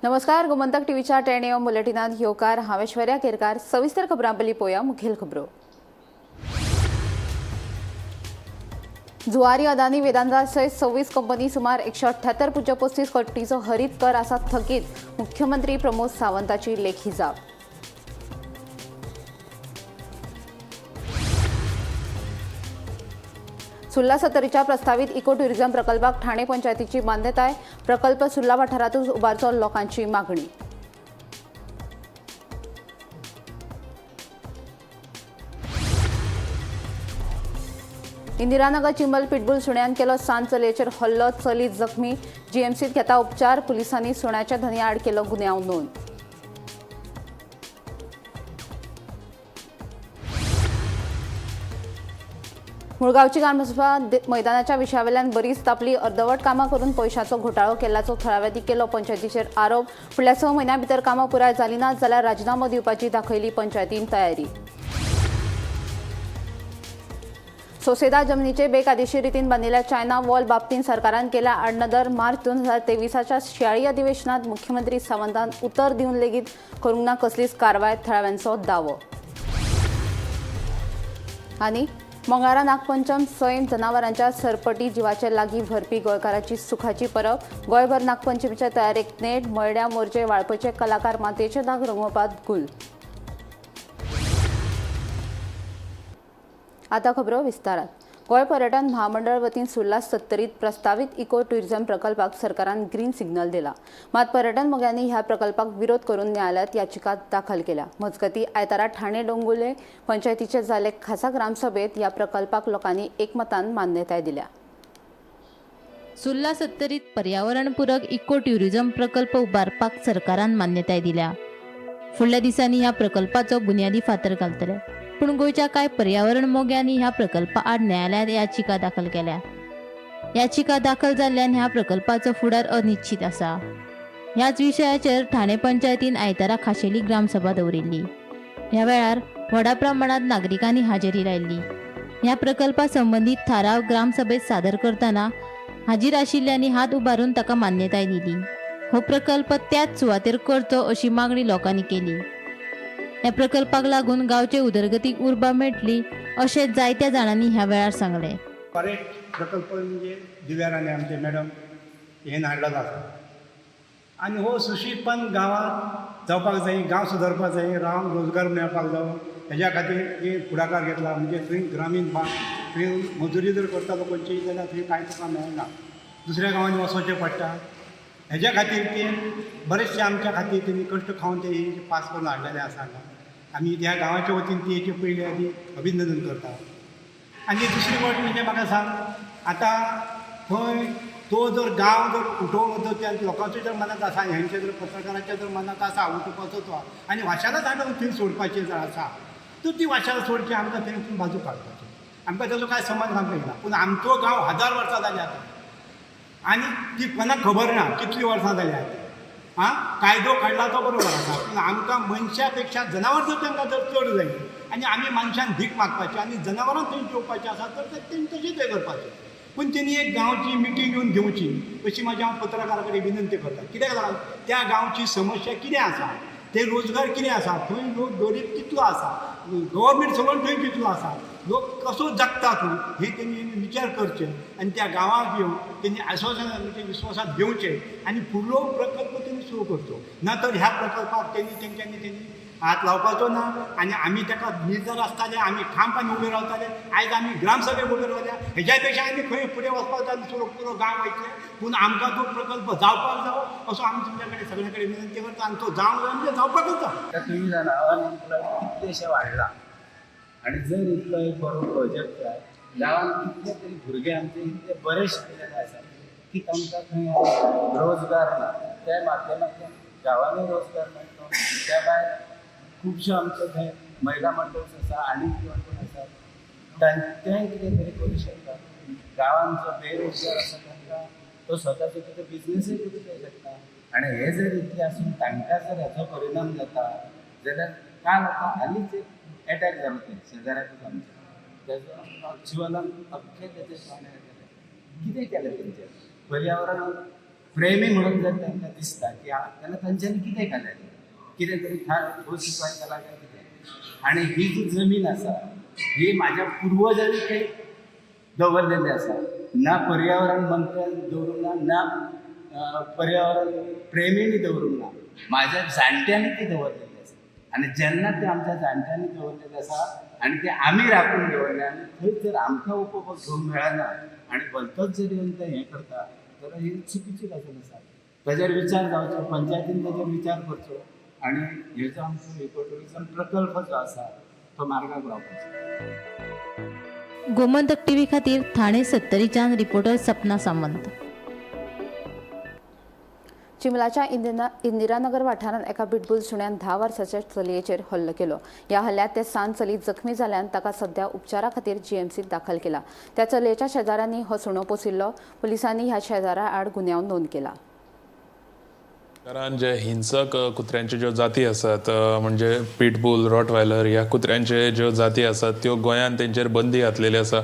नमस्कार, गोमंतक टीव्हीच्या 10 AM बुलेटिनात येवकार. हांव ऐश्वर्या केरकार. सविस्तर खबरां पयलीं पळोवया मुखेल खबरो. जुवारी अदानी वेदांता सयत 26 कंपनी सुमार 178.35 कोटीचो हरीत कर आसा थकीत. मुख्यमंत्री प्रमोद सावंताची लेखी जाप. सुर्ला सत्तरीच्या प्रस्तावित इको टुरिझम प्रकल्पाक ठाणे पंचायतीची मान्यताय. प्रकल्प सुर्ला वाठारातूच उबारचो लोकांची मागणी. इंदिरानगर चिंबल पिटबुल सुण्यान केलो सान चलयेचेर हल्लो, चली जखमी, जीएमसीत घेता उपचार. पुलिसांनी सुण्याच्या धनया आड केलो गुन्यांव नोंद. मुळगावची ग्रामसभा मैदानाच्या विशयावेल्यान बरीच तापली. अर्दवट कामां करून पयशाचो घोटाळो केल्ल्याचो थळाव्यांनी केलो पंचायतीचेर आरोप. फुडल्या 6 म्हयन्यां भितर कामां पुराय जाली ना जाल्यार राजिनामो दिवपाची दाखयली पंचायतीन तयारी. सोसेदा जमनीचे बेकायदेशीर रितीन बांदिल्ल्या चायना वॉल बाबतींत सरकारान केल्या आडनदर. मार्च 2023च्या शियाळी अधिवेशनात मुख्यमंत्री सावंतान उतर दिवन लेगीत करूंक ना कसलीच कारवाय, थळाव्यांचो दावो. आनी मंगळारा नागपंचम, सैम जनावरांच्या सरपटी जिवाचे लागीं व्हरपी गोंयकाराची सुखाची परब. गोंयभर नागपंचमीच्या तयारेक नेट. मयड्या मोरजे वाळपयचे कलाकार मातयेचे नाग रंगोवपात गुल. आता खबरो विस्तारात. गोंय पर्यटन महामंडळ वतीन सुर्ला सत्तरीत प्रस्तावित इको टुरिझम प्रकल्पाक सरकारान ग्रीन सिग्नल दिला. मात पर्यटन मोग्यांनी ह्या प्रकल्पाक विरोध करून न्यायालयात याचिका दाखल केल्या. मजगती आयतारा ठाणे डोंगुले पंचायतीचे जाल्ले खासा ग्रामसभेत ह्या प्रकल्पाक लोकांनी एकमतान मान्यताय दिल्या. सुर्ला सत्तरीत पर्यावरणपूरक इको ट्युरिझम प्रकल्प उबारपाक सरकारान मान्यताय दिल्या. फुडल्या दिसांनी ह्या प्रकल्पाचो बुन्यादी फातर घालतले. पूण गोंयच्या कांय पर्यावरण मोग्यांनी ह्या प्रकल्पा आड न्यायालयांत याचिका दाखल केल्या. याचिका दाखल जाल्ल्यान ह्या प्रकल्पाचो फुडार अनिश्चित आसा. ह्याच विशयाचेर ठाणे पंचायतीन आयतारा खाशेली ग्रामसभा दवरिल्ली. ह्या वेळार व्हडा प्रमाणात नागरिकांनी हाजेरी लायल्ली. ह्या प्रकल्पा संबंदीत थाराव ग्रामसभेत सादर करतना हाजीर आशिल्ल्यांनी हात उबारून ताका मान्यताय दिली. हो प्रकल्प त्याच सुवातेर करचो अशी मागणी लोकांनी केली. ह्या प्रकल्पाक लागून गांवचे उदरगतीक उर्बा मेळटली अशें जायत्या जाणांनी ह्या वेळार सांगलें. फॉरेस्ट प्रकल्प म्हणजे दिव्या राणे आमचे मॅडम हें हाडलेलो आसा आनी हो सुशीलपण गांवांत जावपाक जाय, गांव सुदारपाक जाय, रावन रोजगार मेळपाक जावो हेज्या खातीर हे फुडाकार घेतला. म्हणजे थंय ग्रामीण भाग, थंय मजुरी जर करता लोकांची जाल्यार थंय कांय तुका मेळना, दुसऱ्या गांवांनी वचोचें पडटा. हेज्या खातीर ते बरेचशे आमच्या खातीर तेणी कश्ट खावन ते हे पास करून हाडलेले आसा. हांगा आमी ह्या गांवाच्या वतीन ती हेचे पयले आदी अभिनंदन करता. आनी दुसरी गोश्ट म्हणजे म्हाका सांग, आतां थंय तो जर गांव जर उठोवंक वता त्या लोकांचो जर मनांत आसा, हेंच्या जर पत्रकारांच्या जर मनांत आसा उठोवपाचो तो आनी वाशालाच हाडून थंय सोडपाचें जर आसा तर ती वाशाला सोडची, आमकां थंय बाजू काडपाची, आमकां ताजो कांय संबंद आमकां येना. पूण आमचो गांव 1000 वर्सां जाली आतां आनी ती कोणाक खबर ना कितलीं वर्सां जाली आतां. आं, कायदो काडला तो बरोबर आसा, पूण आमकां मनशा पेक्षा जनावर जर तांकां जर चड जाय आनी आमी मनशान भीक मागपाची आनी जनावरां थंय जेवपाचें आसा तर तेणी तशेंच हें करपाचें. पूण तेणी एक गांवची मिटींग घेवन घेवची अशी म्हाजी हांव पत्रकारा कडेन विनंती करता. कित्याक लागून त्या गांवची समस्या कितें आसा, ते रोजगार कितें आसा, थंय लोक गरीब कितलो आसा, गव्हर्मेंट सर्वंट थंय कितलो आसा, लोक कसो जगता थंय, हे तेणी विचार करचे आनी त्या गांवाक येवन तेणी आश्वासन म्हणजे विश्वासात घेवचें आनी फुडलो प्रकल्प तेणी सुरू करचो. ना तर ह्या प्रकल्पाक तेणी तेंच्यांनी तेणी हात लावपाचो ना आनी आमी ताका निर्धार आसताले, आमी ठामपणान उबे रावताले. आयज आमी ग्रामसभेक उबे रावल्या, हेज्या पेक्षा आमी खंय फुडें वचपाक जाय, दुसरो पुरो गांव वयतले. पूण आमकां तो प्रकल्प जावपाक जावो असो आमी तुमच्या कडेन सगळ्या कडेन विनंती करता आनी तो जावंक जाय म्हणजे जावपाकच जाय. आतां तुमी जाणा अनएम्प्लॉयड कितलेशे वाडला आनी जर इतलो एक बरो प्रोजेक्ट जाय, गांवांत कितले तरी भुरगे आमचे इतले बरे शिकलेले आसा की तांकां खंय रोजगार ना. त्या माध्यमांतल्यान गांवांनी रोजगार मेळटलो. त्या भायर खुबशे आमचे थंय महिला मंडळ आसा आनी कोण कोण आसा तेय कितें तरी करूं शकता. गांवांत जो बेरोजगार आसा तांकां तो स्वताचो कितें बिजनसूय करूंक शकता. आनी हे जर इतले आसून तांकां जर हेचो परिणाम जाता जाल्यार काल आतां हालींच एक एटॅक जालो थंय शेजाऱ्याकूच आमच्या, तेजो जिवनान अख्खें तेजें प्राणी गेलें. कितें केलें तेंचें पर्यावरणाक प्रेमी म्हणून जर तांकां दिसता की जाल्यार तांच्यांनी कितें केलें, कितें तरी ठोस उपाय केला काय कितें. आनी ही जी जमीन आसा ही म्हाज्या पुर्वजांनी थंय दवरलेली आसा, ना पर्यावरण मंत्र्यान दवरूंक ना, ना पर्यावरण प्रेमींनी दवरूंक ना, म्हाज्या जाणट्यांनी ती दवरलेली आसा. आनी जेन्ना ते आमच्या जाणट्यांनी दवरलेली आसा आनी ते आमी राखून दवरले आनी थंय जर आमकां उपभोग घेवंक मेळना आनी भलतोच जर येवन ते हें करता जाल्यार ही चुकीची गजाल आसा. ताजेर विचार जावचो, पंचायतीन ताजेर विचार करचो आनी हेजो आमचो इको ट्युरिजम प्रकल्प जो आसा तो मार्गाक लावपाचो. गोमंतक टीव्ही खातीर ठाणे सत्तरीच्यान रिपोर्टर सपना सामंत. चिंबलाच्या इंदिरानगर वाठारांत एका पिटबूल सुण्यान 10 वर्साच्या चलयेचेर हल्लो केलो. ह्या हल्ल्यांत ते सान चली जखमी जाल्ल्यान ताका सध्या उपचारा खातीर जीएमसीत दाखल केला. त्या चलयेच्या शेजाऱ्यांनी हो सुणो पोसिल्लो. पुलिसांनी ह्या शेजाऱ्या आड गुन्यांव नोंद केला. कारण जे हिंसक कुत्र्यांच्यो ज्यो जाती आसात, म्हणजे पिटबूल, रॉटवायलर ह्या कुत्र्यांचे ज्यो जाती आसात त्यो गोंयांत तेंचेर बंदी घातलेली आसा.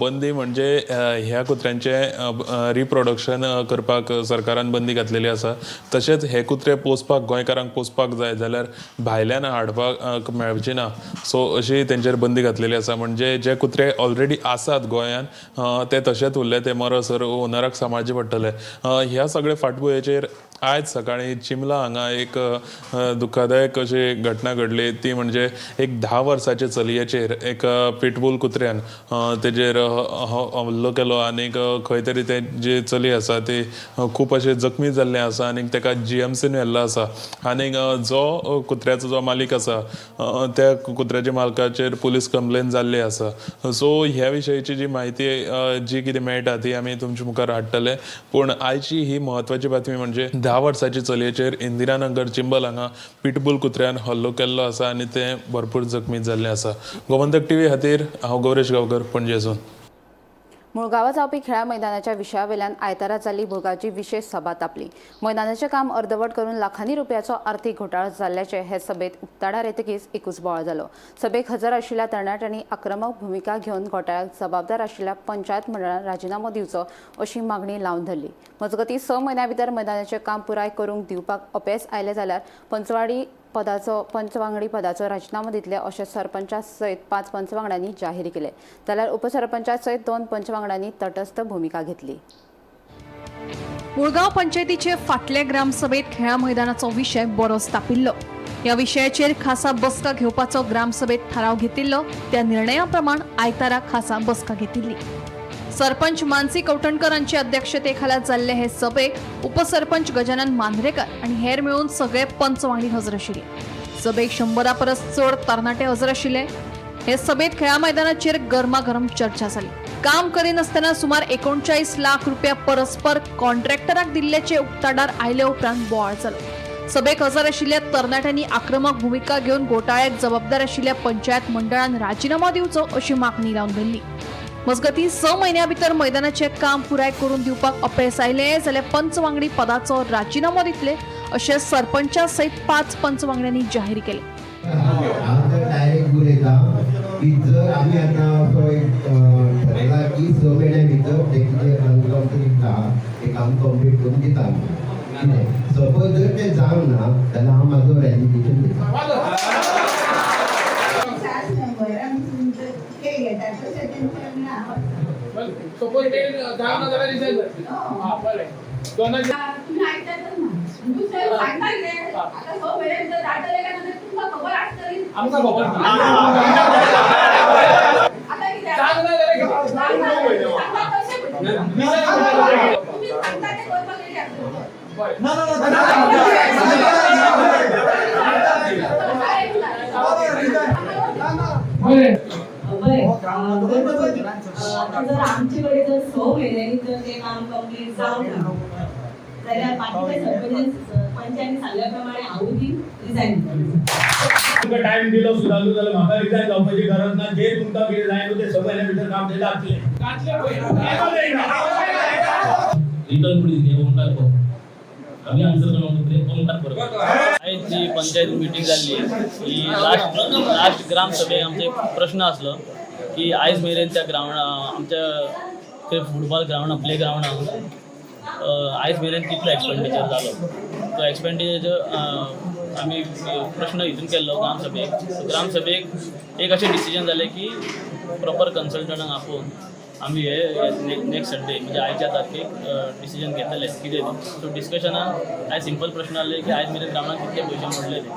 बंदी म्हणजे ह्या कुत्र्यांचें रिप्रोडक्शन करपाक सरकारान बंदी घातलेली आसा. तशेंच हे कुत्रे पोसपाक, गोंयकारांक पोसपाक जाय जाल्यार भायल्यान हाडपाक मेळची ना, सो अशी तेंचेर बंदी घातलेली आसा. म्हणजे जे कुत्रे ऑलरेडी आसात गोंयांत ते तशेंच उरले, ते मरसर ओनराक सांबाळचे पडटले. ह्या सगळे फाटभुंयेचेर आयज सकाळी चिंबला हांगा एक दुख्खदायक अशी घटना घडली. ती म्हणजे एक 10 वर्साचे चलयेचेर एक पिटबूल कुत्र्यान तेजेर हल्लो केलो आनीक खंय तरी ते जी चली आसा ती खूब अशें जखमी जाल्लें आसा आनीक ताका जीएमसीन व्हेल्लो आसा. आनीक जो कुत्र्याचो जो मालीक आसा त्या कुत्र्याच्या मालकाचेर पुलीस कंप्लेन जाल्ली आसा. सो ह्या विशयाची जी म्हायती जी कितें मेळटा ती आमी तुमच्या मुखार हाडटले. पूण आयची ही म्हत्वाची बातमी म्हणजे 10 वर्साची चलयेचेर इंदिरानगर चिंबल हांगा पिटबूल कुत्र्यान हल्लो केल्लो आसा आनी तें भरपूर जखमी जाल्लें आसा. गोमंतक टीव्ही खातीर हांव गौरेश गांवकर, पणजेसून. मुळगांवां जावपी खेळा मैदानाच्या विशयावेल्यान आयतारा जाल्ली मुळगांवची विशेष सभा तापली. मैदानाचें काम अर्दवट करून लाखांनी रुपयाचो आर्थीक घोटाळो जाल्ल्याचें हे सभेंत उक्ताडार येतकीच एकूच बोवाळ जालो. सभेक हजर आशिल्ल्या तरणाट्यांनी आक्रमक भुमिका घेवन घोटाळ्याक जबाबदार आशिल्ल्या पंचायत मंडळान राजिनामो दिवचो अशी मागणी लावन धरली. मजगतीं 6 म्हयन्यां भितर मैदानाचें काम पुराय करूंक दिवपाक अपेस आयलें जाल्यार पंचवांगडी पदाचो राजिनामो दितले अशें सरपंचा सयत 5 पंचवांगड्यांनी जाहीर केले. जाल्यार उपसरपंचा सयत 2 पंचवांगड्यांनी तटस्थ भुमिका घेतली. मुळगांव पंचायतीचे फाटले ग्रामसभेत खेळा मैदानाचो विशय बरोच तापिल्लो. ह्या विशयाचेर खासा बसका घेवपाचो ग्रामसभेत थाराव घेतिल्लो. त्या निर्णया प्रमाण आयतारा खासा बसका घेतिल्ली. सरपंच मानसी कवठणकर हांचे अध्यक्षतेखाला जाल्ले हे सभेक उपसरपंच गजानन मांद्रेकर आनी हेर मेळून सगळे पंच वांगडी हजर आशिल्ले. सभेक 100 परस चड तरणाटे हजर आशिल्ले. हे सभेत खेळा मैदानाचेर गरमागरम चर्चा जाली. काम करिनासतना सुमार 39 लाख रुपया परस्पर कॉन्ट्रॅक्टराक दिल्ल्याचे उक्ताडार आयले उपरांत बोवाळ जालो. सभेक हजर आशिल्ल्या तरणाट्यांनी आक्रमक भुमिका घेवन घोटाळ्याक जबाबदार आशिल्ल्या पंचायत मंडळान राजिनामो दिवचो अशी मागणी लावन धरली. मजगतीं 6 म्हयन्यां भितर मैदानाचें काम पुराय करून दिवपाक अपेस आयलें जाल्यार पंचवांगडी पदाचो राजिनामो दितले अशें सरपंचा सयत 5 पंचवांगड्यांनी जाहीर केलें. हांव तर डायरेक्ट उलयता की जर आमी आतां असो एक ठरयला की 6 म्हयन्या भितर तें कितें अनकम्प्लीट आहा तें काम कंप्लीट करून दिता आमी. कितें सपोज जर तें जावंक ना जाल्यार हांव म्हाजो रेजिग्नेशन दिता. 7 नंबर ते घेतात तशें तेंचें ना. सपोज ते जावना जाल्यार रिजायन जातले. हा बरें, दोनाचे तुम्ही ऐकतातच ना, दुसरे सांगता कितें आतां 6 म्हयन्या भितर जातलें काय ना तुमकां खबर आसतली. आमकां खबर ना. आतां कितें जावना जाल्यार कितें? सांगता तशें तुम्ही सांगता तें करपाक रेडी आसतले. बरें. बरें. बरें, आता जर आमचे कडेन जर 6 म्हयन्यांनी जर तें काम कंप्लीट जावंक ना जाल्यार बाकीच्या सरपंच पंचांनी सांगल्या प्रमाणे हांवूय बी रिजायन दितलें. तुमकां टायम दिलो सुद्दां जाल्यार म्हाका रिजायन जावपाची गरज ना. जे तुमकां कितें जाय न्हू ते 6 म्हयन्या भितर काम ते जातलें. लिटल पुलीस हे ओमकार परब, आमी आन्सर करपाक ओमकार परब. आयज जी पंचायत मिटींग जाल्ली ही लास्ट लास्ट ग्रामसभेक आमचे प्रश्न आसलो की आयज मेरेन त्या ग्रावंडा आमच्या थंय फुटबॉल ग्रावंडा प्ले ग्रावंडा आयज मेरेन कितलो एक्सपेंडिचर जालो. तो एक्सपेंडिचर आमी प्रश्न हितून केल्लो ग्रामसभेक. सो ग्रामसभेक एक अशें डिसिजन जालें की प्रॉपर कन्सल्टंटांक आपोवन आमी हे नेक्स्ट संडे, म्हणजे आयच्या तारखेक डिसिजन घेतले कितें तें. सो डिस्कशनान आयज सिंपल प्रश्न आसले की आयज मेरेन ग्राउंडाक कितले पयशे मोडले ते.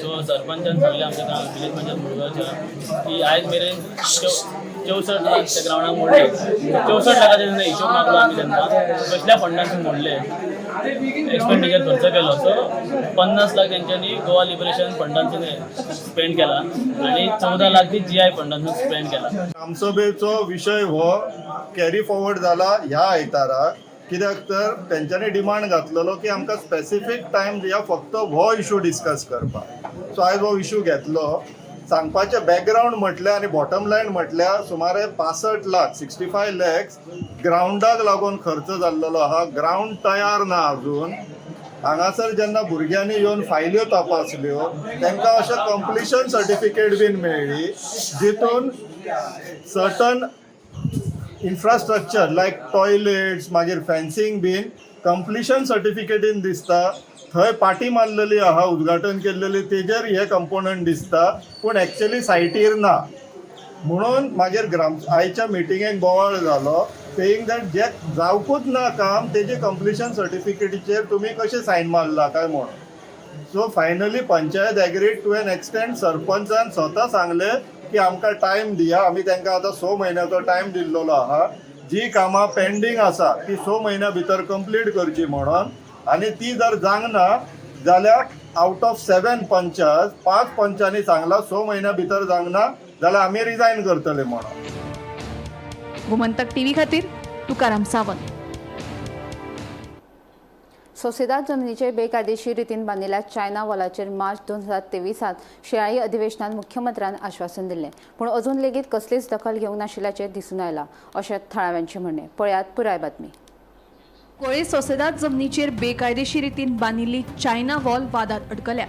सो सरपंचान सांगलें आमच्या ग्राम विलेज पंचायत मुरगांवच्या की आयज मेरेन 64 लाख त्या ग्राउंडाक मोडले. 64 लाखाचे जेन्ना हिशोब मागलो आमी तेन्ना, कसल्या फंडांतून मोडले, एक्सपेंडिचर खर्च केलो, सो 50 लाख तेंच्यांनी गोवा लिबरेशन फंडांतून स्पेंड केला आनी 14 लाख ती जीआय फंडांतून स्पेंड केला. ग्रामसभेचो विशय हो कॅरी फॉरवर्ड जाला ह्या आयताराक, कित्याक तर तेंच्यांनी डिमांड घातलेलो की आमकां स्पेसिफीक टायम दिया फक्त हो इशू डिस्कस करपाक. सो आयज हो इशू घेतलो. सांगपाचें बॅकग्रावंड म्हटल्यार आनी बॉटम लायन म्हटल्यार सुमारे 65 लाख, 65 लॅक्स ग्रावंडाक लागून खर्च जाल्लेलो आहा. ग्रावंड तयार ना अजून. हांगासर जेन्ना भुरग्यांनी येवन फायल्यो तपासल्यो, तांकां अशें कंप्लिशन सर्टिफिकेट बीन मेळ्ळी, जितून सर्टन इन्फ्रास्ट्रक्चर लायक टॉयलेट्स, मागीर फेन्सिंग बीन कंप्लिशन सर्टिफिकेटीन दिसता. थंय पाटी मारलेली आहा उद्घाटन केल्लेली, तेजेर हे कंपोनंट दिसता, पूण एक्चुअली सायटीर ना. म्हणून मागीर ग्राम आयच्या मिटिंगेक बोवाळ जालो, सेईंग that जे जावकूच ना काम, तेजे कंप्लिशन सर्टिफिकेटीचेर तुमी कशें सायन मारला काय म्हणून. So finally panchayat agreed to an extent. सरपंचान स्वता सांगलें की आमकां टायम दिया. आमी तांकां आतां 6 म्हयन्याचो टायम दिल्लेलो आहा, जी कामां पेंडींग आसा ती 6 म्हयन्या भितर कंप्लीट करची म्हणून. आनी ती जर जावंक ना जाल्यार आउट ऑफ सेवन पंचास, पांच पंचांनी सांगलां, 6 म्हयन्या भितर जावंक ना जाल्यार आमी रिजायन करतले म्हणून. गोमंतक टीव्ही खातीर तुकाराम सावंत. सोसेदाद जमनीचेर बेकायदेशीर रितीन बांदिल्ल्या चायना वॉलाचेर मार्च 2023त शिंयाळी अधिवेशनात मुख्यमंत्र्यान आश्वासन दिल्लें, पूण अजून लेगीत कसलीच दखल घेवंक नाशिल्ल्याचें दिसून आयलां, अशें थळाव्यांचें म्हणणें. पळयात पुराय बातमी. कोळे सोसेदाद जमनीचेर बेकायदेशीर रितीन बांदिल्ली चायना वॉल वादात अडकल्या.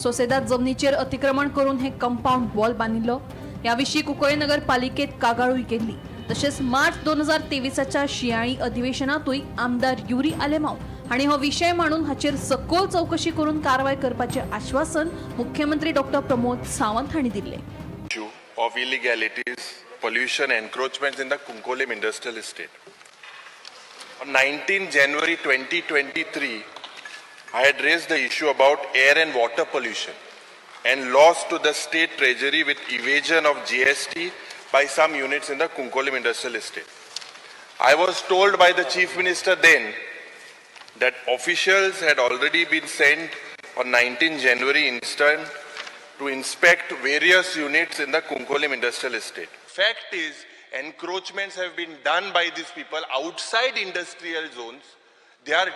सोसेदाद जमनीचेर अतिक्रमण करून हे कंपाऊंड वॉल बांदिल्लो. ह्या विशीं कुंकळे नगरपालिकेत कागाळूय केल्ली. तशेंच मार्च 2023च्या शिंयाळी अधिवेशनातूय आमदार युरी आलेमाव हांणी हो विशय मांडून हाचेर सखोल चवकशी करून कारवाय करपाचें आश्वासन मुख्यमंत्री डॉक्टर प्रमोद सावंत हांणी दिल्लें. Issue of illegalities, pollution, encroachments in the Cuncolim Industrial Estate. On 19 January 2023, I had raised the issue about air and water pollution and loss to the state treasury with evasion of GST by some units in the Cuncolim Industrial Estate. I was told by the Chief Minister then that officials had already been sent on 19 January instant to inspect various units in the Cuncolim Industrial Estate. Fact is, encroachments have been done by these people outside industrial zones. They are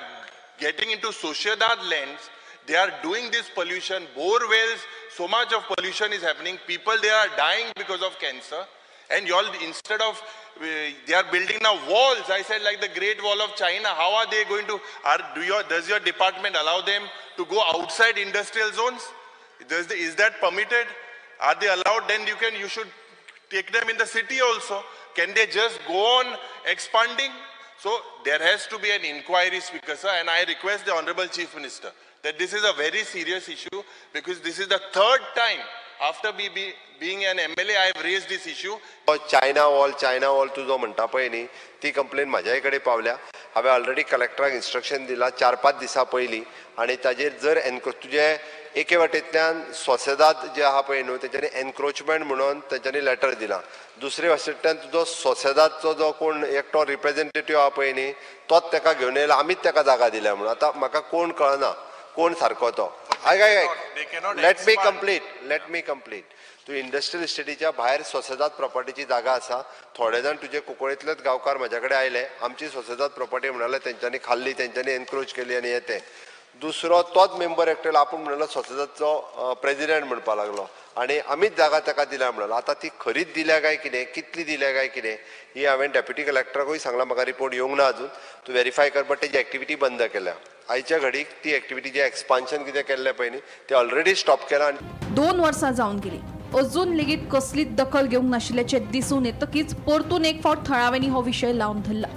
getting into Sociedad lands. They are doing this pollution, bore wells, so much of pollution is happening. People, they are dying because of cancer. And you all, instead of, they are building now walls. I said, like the Great Wall of China. How are they going to, does your department allow them to go outside industrial zones? Is that permitted? Are they allowed? Then you should take them in the city also. Can they just go on expanding? So there has to be an inquiry, Speaker sir, and I request the Honorable Chief Minister that this is a very serious issue because this is the third time after being an MLA I have raised this issue. China wall, China wall तुजो म्हणटा पळय न्ही, ती complain म्हाज्याय कडेन पावल्या. हांवें already कलेक्टराक instruction दिलां 4-5 दिसां पयलीं आनी ताजेर जर एनक्रो तुजे एके वाटेंतल्यान सोसेदाद जे आहा पळय न्हू, तेंच्यांनी एनक्रोचमेंट म्हणून तेंच्यांनी लेटर दिलां. दुसरे वाटेंतल्यान तुजो सोसेदादचो जो कोण एकटो रिप्रेझेंटेटीव आहा पळय न्ही, तोच तेका घेवन येयला, आमीच तेका जागा दिल्या म्हणून. आतां म्हाका कोण कळना कोण सारको तो. आयक आयक आयक, let me complete, let me complete. तूं इंडस्ट्रियल इस्टेटीच्या भायर सोसेदाद प्रॉपर्टीची जागा आसा. थोडे जाण तुजे कुंकळेंतलेच गांवकार म्हाज्या कडेन आयले, आमची सोसेदाद प्रॉपर्टी म्हणाले, तेंच्यांनी खाल्ली, तेंच्यांनी एनक्रोच केली. आनी हे ते दुसरो तोच मेंबर एकटो आपूण म्हणलो सोसेदादचो प्रेजिडेंट म्हणपा लागलो आनी आमीच जागा ताका दिल्या म्हणलो. आतां ती खरीच दिल्या काय कितें, कितली दिल्या काय कितें, ही हांवें डेप्युटी कलेक्टराकूय सांगलां. म्हाका रिपोर्ट येवंक ना अजून. तूं वेरीफाय कर, बट तेजी एक्टिविटी बंद केल्या. आयच्या घडीक ती एक्टिविटी जे एक्सपान्शन कितें केल्लें पळय न्ही, तें ऑलरेडी स्टॉप केलां आनी 2 वर्सां जावन गेली, अजून लेगीत कसलीच दखल घेवंक नाशिल्ल्याचें दिसून येतकीच परतून एक फावट थळाव्यांनी हो विशय लावन धरला.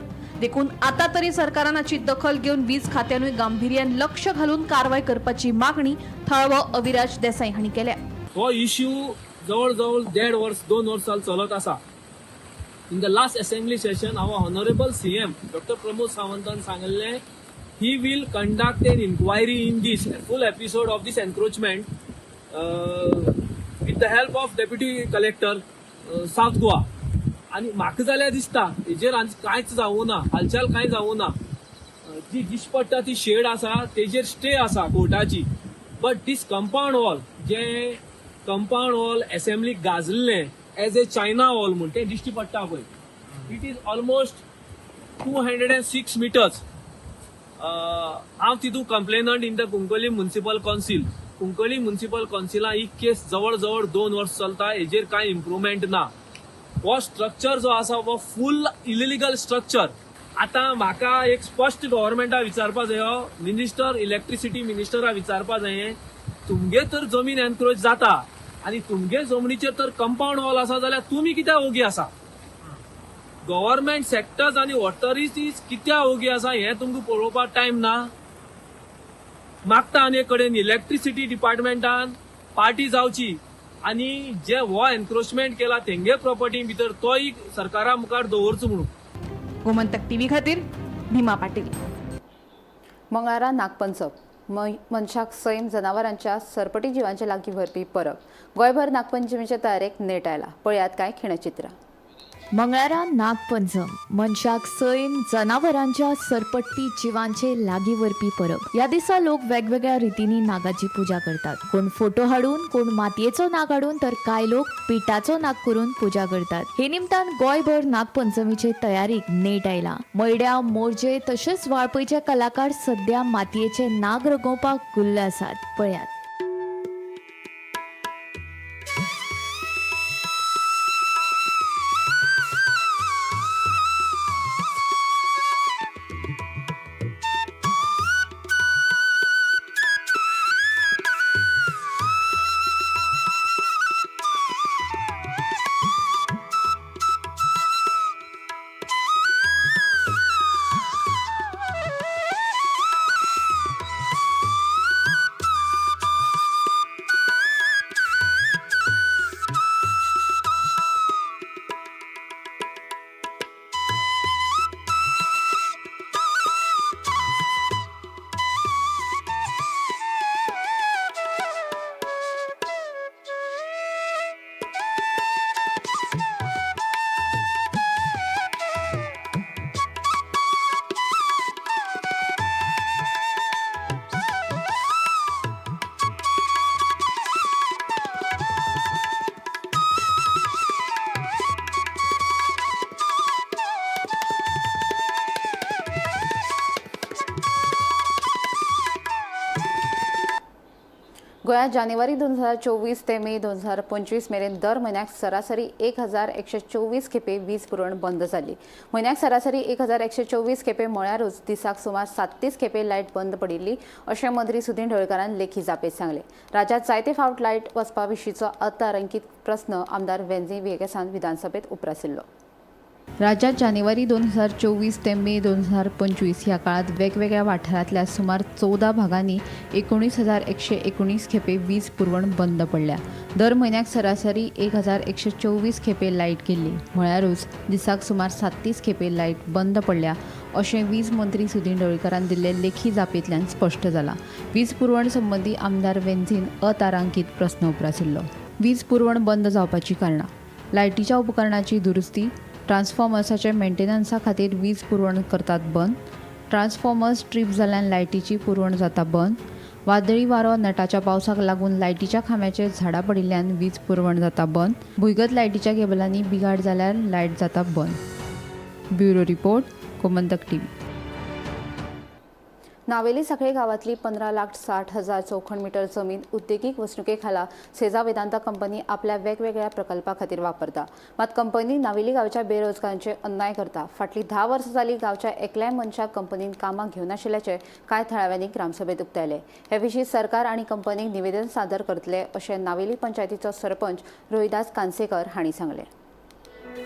देखून आतां तरी सरकारान हाची दखल घेवन वीज खात्यानूय गांभिर्यान लक्ष घालून कारवाय करपाची मागणी थळावो अविराज देसाई हांणी केल्या. हो इश्यू जवळ जवळ 1.5 वर्स 2 वर्सां चलत आसा. In the last assembly session our honourable CM doctor Pramod सावंतान सांगिल्लें he will conduct an inquiry in this full episode of this encroachment with the help of deputy collector South Goa. आनी म्हाका जाल्यार दिसता हेजेर कांयच जावूं ना, हालचाल कांय जावूं ना. जी दिश्टी पडटा ती शेड आसा तेजेर स्टे आसा कोर्टाची, but these compound wall J compound wall असेंब्लीक गाजल्लें as a China wall म्हूण तें दिश्टी पडटा पळय, it is almost 206 meters. हांव तितू complainant in the Cuncolim municipal council. Cuncolim municipal कावन्सिलान ही केस जवळ जवळ 2 वर्स चलता, हेजेर कांय इम्प्रुवमेंट ना. हो स्ट्रक्चर जो आसा हो फूल इलिगल स्ट्रक्चर. आतां म्हाका एक स्पश्ट गव्हर्मेंटा विचारपा जायो, मिनिस्टर इलेक्ट्रिसिटी मिनिस्टरा विचारपा जाय, तुमगे तर जमीन एनक्रोच जाता आनी तुमगे जमनीचेर तर कंपाउंड वॉल आसा जाल्यार तुमी कित्याक ओगी आसा? गव्हर्मेंट सेक्टर्स आनी ऑथॉरिटीज कित्याक ओगी आसा हें तुमकां पळोवपाक टायम ना. मागता आनी एक कडेन इलेक्ट्रिसिटी डिपार्टमेंटान पार्टी जावची आनी जे हो एनक्रोचमेंट केला तेंगे प्रॉपर्टी भितर तोय सरकारा मुखार दवरचो म्हणून. गोमंतक टीव्ही खातीर भीमा पाटील. मंगळारा नागपंचम मनशाक सैम जनावरांच्या सरपटी जिवांच्या लागीं व्हरपी परब. गोंयभर नागपंचमीच्या तयारेक नेट आयला. पळयात कांय खिणचित्रां. मंगळारा नागपंचम मनशाक सैम जनावरांच्या सरपटपी जिवांचे लागीं व्हरपी परब. ह्या दिसा लोक वेगवेगळ्या रितींनी नागाची पुजा करतात. कोण फोटो हाडून, कोण मातयेचो नाग हाडून, तर कांय लोक पिठाचो नाग करून पुजा करतात. हे निमतान गोंयभर नागपंचमीचे तयारीक नेट आयला. मयड्या, मोरजे तशेंच वाळपयचे कलाकार सध्या मातयेचे नाग रंगोवपाक गुल्ल आसात. पळयात. गोंयांत जानेवारी 2024 ते मे 2025 मेरेन दर म्हयन्याक सरासरी 1124 खेपे वीज पुरवण बंद जाली. म्हयन्याक सरासरी 1124 खेपे म्हळ्यारूच दिसाक सुमार 37 खेपे लायट बंद पडिल्ली अशें मंत्री सुदीन ढवळकारान लेखी जापेत सांगलें. राज्यांत जायते फावट लायट वचपा विशींचो अतारांकीत प्रस्न आमदार वेन्झी व्हिएगसान विधानसभेत उप्रासिल्लो. राज्यात जानेवारी 2024 ते मे 2025 ह्या काळात वेगवेगळ्या वाठारांतल्या सुमार 14 भागांनी 19,119 खेपे वीज पुरवण बंद पडल्या. दर म्हयन्याक सरासरी 1124 खेपे लायट गेल्ली म्हळ्यारूच दिसाक सुमार 37 खेपे लायट बंद पडल्या अशें वीज मंत्री सुदीन ढवळकारान दिल्ले लेखी जापेंतल्यान स्पश्ट जाला. वीज पुरवण संबंदी आमदार वेन्झीन अतारांकीत प्रस्न उप्रासिल्लो. वीज पुरवण बंद जावपाची कारणां लायटीच्या उपकरणाची दुरुस्ती, ट्रान्सफॉर्मर्साचे मेंटेनन्सा खातीर वीज पुरवण करतात बंद, ट्रान्सफॉर्मर्स ट्रीप जाल्ल्यान लायटीची पुरवण जाता बंद, वादळी वारो नेटाच्या पावसाक लागून लायटीच्या खांब्याचेर झाडां पडिल्ल्यान वीज पुरवण जाता बंद, भुंयगत लायटीच्या केबलांनी बिघाड जाल्यार लायट जाता बंद. Bureau report, Gomantak TV. Navelim Sanquelim गावातली 15,60,000 चौखण मीटर जमीन उद्देगीक वसणुके खाला सेजा वेदांता कंपनी आपल्या वेगवेगळ्या प्रकल्पा खातीर वापरता. मात कंपनी नावेली गांवच्या बेरोजगारांचे अन्याय करता. फाटली 10 वर्सां जाली गांवच्या एकल्याय मनशाक कंपनीन कामाक घेवनाशिल्ल्याचे कांय थळाव्यांनी ग्रामसभेत उक्तायले. हे विशीं सरकार आनी कंपनीक निवेदन सादर करतले अशें नावेली पंचायतीचो सरपंच रोहिदास कानसेकर हांणी सांगलें.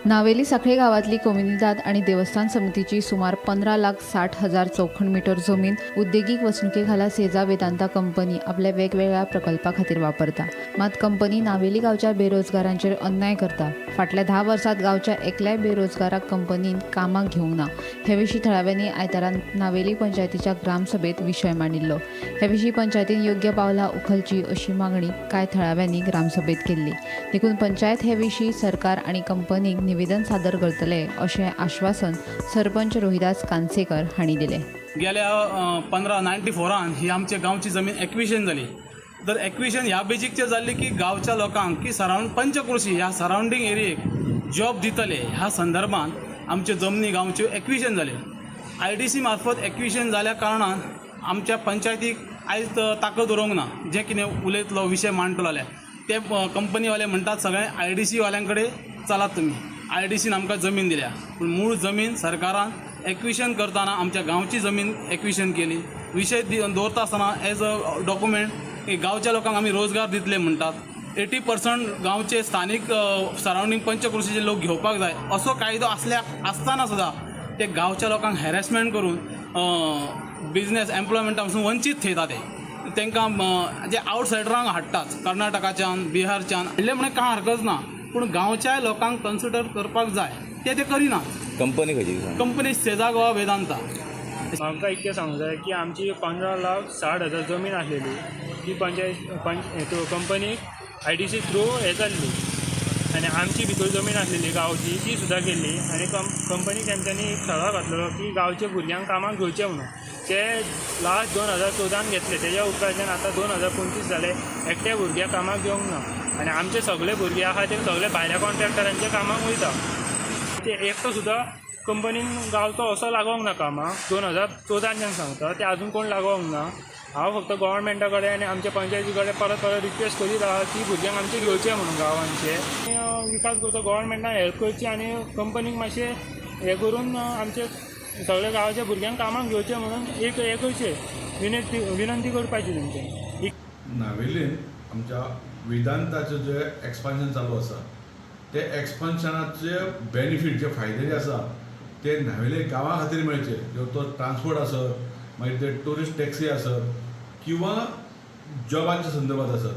नावेली साखळे गांवांतली कोमुनिदाद आनी देवस्थान समितीची सुमार 15,60,000 चौखण मीटर जमीन उद्देगीक वसणुके खाला सेजा वेदांता कंपनी आपल्या वेगवेगळ्या प्रकल्पा खातीर वापरता. मात कंपनी नावेली गांवच्या बेरोजगारांचेर अन्याय करता. फाटल्या 10 वर्सांत गांवच्या एकल्याय बेरोजगाराक कंपनीन कामाक घेवंक ना. हे विशीं थळाव्यांनी आयतारा नावेली पंचायतीच्या ग्रामसभेत विशय मांडिल्लो. हे विशीं पंचायतीन योग्य पावलां उखलची अशी मागणी कांय थळाव्यांनी ग्रामसभेत केल्ली. देखून पंचायत हे विशीं सरकार आनी कंपनीक निवेदन सादर करतले अशें आश्वासन सरपंच रोहिदास कानसेकर हांणी दिलें. गेल्या 1594 ही आमच्या गांवची जमीन एक्विशन जाली. तर एक्विशन ह्या बेजीकचेर जाल्ली की गांवच्या लोकांक की सरावंड पंचक्रोशी ह्या सरावंडींग एरियेक जॉब दितले ह्या संदर्भात आमच्यो जमनी गांवच्यो एक्विशन जाल्यो. IDC मार्फत एक्विशन जाल्या कारणान आमच्या पंचायतीक आयज ताकद उरोंक ना. जें कितें उलयतलो विशय मांडटलो जाल्यार ते कंपनीवाले म्हणटात सगळे IDC वाल्यां कडेन चलात तुमी, IDCन आमकां जमीन दिल्या. पूण मूळ जमीन सरकारान एक्विशन करतना आमच्या गांवची जमीन एक्विशन केली. विशय दवरता आसतना एज अ डॉक्युमेंट की गांवच्या लोकांक आमी रोजगार दितले म्हणटात. 80% गांवचे स्थानीक सरावंडींग पंचक्रोशीचे लोक घेवपाक जाय असो कायदो आसतना सुद्दां ते गांवच्या लोकांक हॅरेसमेंट करून बिजनेस एम्प्लॉयमेंटा पासून वंचीत थेयता. ते तांकां जे आवटसायडरांक हाडटात कर्नाटकाच्यान बिहारच्यान हाडले म्हणून कांय हरकत ना, पूण गांवच्या लोकांक कन्सिडर करपाक जाय, ते ते करिनात. कंपनी खंयची? कंपनी सेजा गोवा वेदांता. म्हाका इतकें सांगूंक जाय की आमची 15,60,000 जमीन आसलेली ती पंचायत कंपनीक IDC through हें जाल्ली आनी आमची भितर जमीन आसलेली गांवची ती सुद्दां गेल्ली आनी कंपनीक तेंच्यांनी एक सराव घातलेलो की गांवच्या भुरग्यांक कामाक घेवचें म्हणून. ते लास्ट 2014 घेतले, तेज्या उपरांतल्यान आतां 2025 जाले, एकट्या भुरग्याक कामाक घेवंक ना आनी आमचे सगळे भुरगे आहा ते सगळे भायल्या कॉन्ट्रॅक्टरांच्या कामाक वयता. ते एकटो सुद्दां कंपनीन गांवचो असो लागोंक ना कामाक. 2014 सांगता ते अजून कोण लागोंक ना. हांव फक्त गव्हर्मेंटा कडेन आनी आमच्या पंचायती कडेन परत परत रिक्वेस्ट करीत आहा की भुरग्यांक आमचे घेवचे म्हणून गांवांचे विकास करचो, गव्हर्मेंटान हेल्प करची आनी कंपनीक मातशें हें करून आमचे सगळे गांवाच्या भुरग्यांक कामाक घेवचे म्हणून एक हें करचें, विनंती करपाची तुमचे. नावेलीन आमच्या वेदांताचें जें एक्सपान्शन चालू आसा ते एक्सपान्शनाचे बेनिफीट जे फायदे जे आसा ते न्हावेले गांवा खातीर मेळचे, तो ट्रान्सपोर्ट आसत, मागीर ते ट्युरिस्ट टॅक्सी आसत किंवा जॉबांच्या संदर्भात आसत,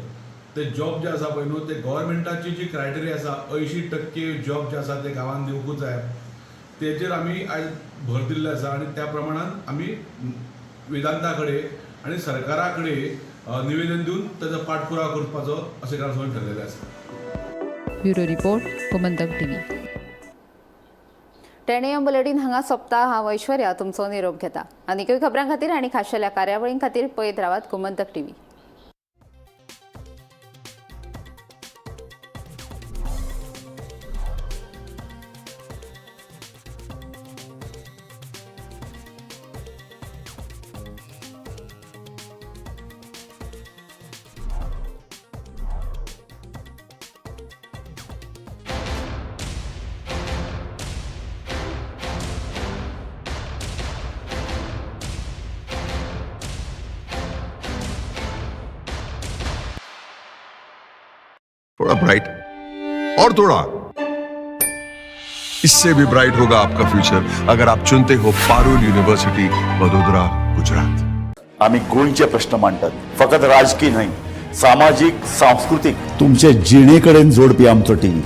ते जॉब जे आसा पळय न्हू ते गव्हर्मेंटाची जी क्रायटेरिया आसा 80% जॉब जे आसा ते गांवांत दिवंकूच जाय, तेजेर आमी आयज भर दिल्ले आसा आनी त्या प्रमाणान आमी वेदांता कडेन आनी सरकारा कडेन निवेदन दिवन ताजो पाठपुरावा करपाचो अशें ग्रामसभेन ठरलेलें आसा. Bureau report, Gomantak TV. 10 AM bulletin हांगा सोंपता. हांव ऐश्वर्या तुमचो निरोप घेता. आनीकय खबरां खातीर आनी खाशेल्या कार्यावळीं खातीर पळयत रावात गोमंतक टीव्ही. थोड़ा ब्राइट और थोड़ा इससे भी ब्राइट होगा आपका फ्यूचर अगर आप चुनते हो पारुल यूनिवर्सिटी, वडोदरा, गुजरात. आम्ही गोंयचे प्रश्न मांडटात, फकत राजकीय न्हय, सामाजीक, सांस्कृतीक. तुमचे जिणे कडेन जोडपी आमचो टीव्ही,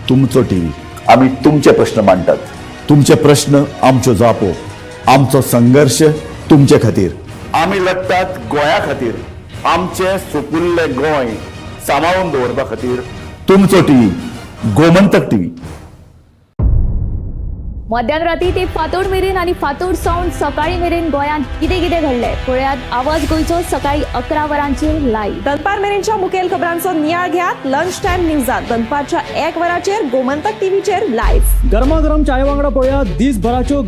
तुमचो टीव्ही. आमी तुमचे प्रश्न मांडटात. तुमचे प्रश्न आमच्यो जापो, आमचो संघर्श तुमचे खातीर. आमी लढटात गोंया खातीर, आमचें सुपुल्लें गोंय सांबाळून दवरपा खातीर. तुमचो टीव्ही, गोमंतक टीव्ही. मध्यान राती ते फांतोड मेरेन आनी फांतोड सावन सकाळी मेरेन गोंयांत कितें कितें घडलें पळयात आवाज गोंयचो सकाळी 11 वरांचेर लायव्ह. दनपार मेरेनच्या मुखेल खबरांचो नियाळ घेयात लंच टायम न्यूजात दनपारच्या 1 वरांचेर गोमंतक टीव्हीचेर लायव्ह. गरमागरम चाय वांगडा पळया दिसभराच्यो.